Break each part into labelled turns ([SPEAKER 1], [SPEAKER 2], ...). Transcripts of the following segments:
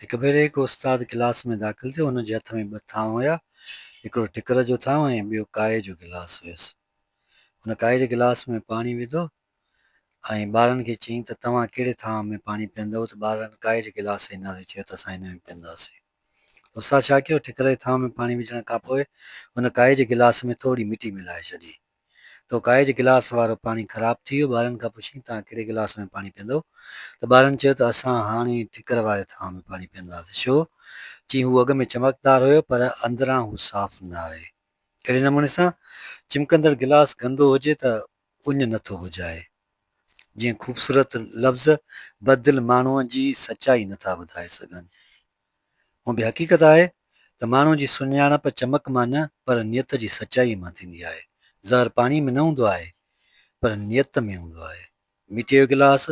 [SPEAKER 1] هڪ ڀيري هڪ استاد ڪلاس ۾ داخل ٿيو. هن جي هٿ ۾ ٻه ٿانو هيا. هڪڙو ٺڪر جو ٿانو ۽ ٻيو ڪائي جو گلاس هيس. هن ڪائي جي گلاس ۾ پاڻي وڌو ۽ ٻارن کي چيائين ته توهان ڪهڙي ٿانو ۾ پاڻي پيئندؤ ته ٻارن ڪائي جي گلاس جي نالي چيو ته اسان هن ۾ پيئنداسين. استاد ڇا ڪيو ٺڪر جي ٿانو ۾ پاڻي وجهڻ کانپوء هن ڪائي جي گلاس ۾ ٿوري مٽي ملائي ڇڏي. تو ڪائي جي گلاس وارو پاڻي خراب ٿي ويو، ٻارن کان پڇيائين توهان ڪهڙي گلاس ۾ پاڻي پيئندؤ؟ ته ٻارن چيو ته اسان هاڻي ٺڪر واري ٿانو ۾ پاڻي پيئنداسين. ڇو؟ چيائين هو اڳ ۾ چمڪدار هيو پر اندران هو صاف نه آهي. اهڙي نموني سان چمڪندڙ گلاس گندو هجي ته اڃ نه ٿو ٻجهائي. جيئن خوبصورت لفظ بددل ماڻهوء جي سچائي نه ٿا ٻڌائي سگهن. هونء به حقيقت آهي ته ماڻهوء جي سڃاڻپ چمڪ مان نه پر نيت جي سچائيء مان ٿيندي آهي. زهر پاڻيء ۾ نه هوندو آهي پر نيت ۾ هوندو آهي. مٽيء جو گلاس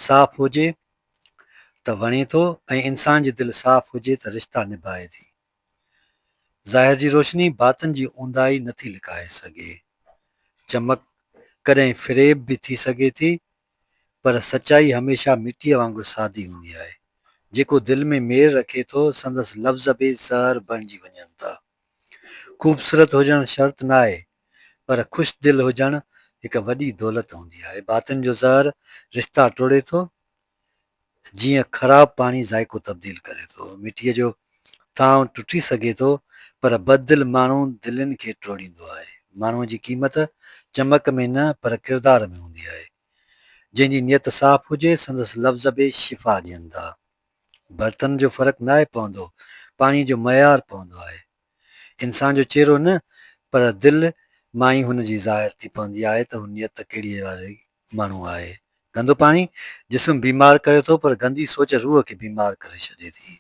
[SPEAKER 1] صاف هجي ته وڻي ٿو ۽ انسان جي دل صاف هجي ته رشتا نڀائي ٿي. ظاهر جي روشني باطن جي اونداهي نه ٿي لڪائي سگهي. چمڪ ڪڏهن فريب به ٿي سگهي ٿي، پر سچائي هميشه مٽيء وانگر سادي هوندي آهي. جيڪو دل ۾ مير رکي ٿو، سندس لفظ به زهر بڻجي وڃن ٿا. خوبصورت هجڻ شرط ناهي، پر خوش دل هجڻ هڪ وڏي دولت هوندي آهي. باطن جو زهر رشتا ٽوڙي ٿو، جيئن خراب پاڻي ذائقو تبديل ڪري ٿو. مٽيء جو ٿانء ٽٽي سگهي ٿو، پر بددل ماڻهو دلين کي ٽوڙيندو آهي. ماڻهوء جي قيمت چمڪ ۾ نه، پر ڪردار ۾ هوندي آهي. جنهن جي نيت صاف هجي، سندس لفظ به شفا ڏين ٿا. برتن جو فرق ناهي پوندو، پاڻيء جو معيار پوندو آهي. انسان جو چهرو نه، پر دل مان ئي هن جي ظاهر ٿي پوندي آهي ته هو نيت ڪهڙي واري ماڻهو آهي. گندو پاڻي جسم بيمار ڪري ٿو پر گندي سوچ روح کي بيمار ڪري ڇڏي ٿي.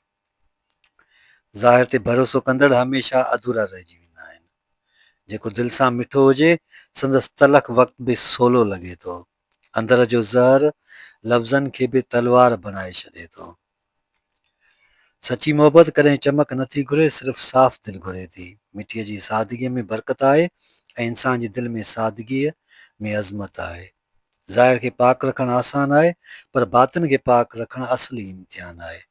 [SPEAKER 1] ظاهر تي ڀروسو ڪندڙ هميشه اڌورا رهجي ويندا آهن. جيڪو دل سان مٺو هجي سندس تلخ وقت به سولو لڳي ٿو. اندر جو زهر لفظن کي به تلوار بڻائي ڇڏي ٿو. سچي محبت ڪڏهن چمڪ نه ٿي گهري، صرف صاف دل گهري ٿي. مٽيء جي سادگيء ۾ برڪت آهي ۽ انسان جي دل ۾ سادگيء ۾ عظمت آهي. ظاهر کي پاڪ رکڻ آسان آهي، پر باطن کي پاڪ رکڻ اصلي امتحان آهي.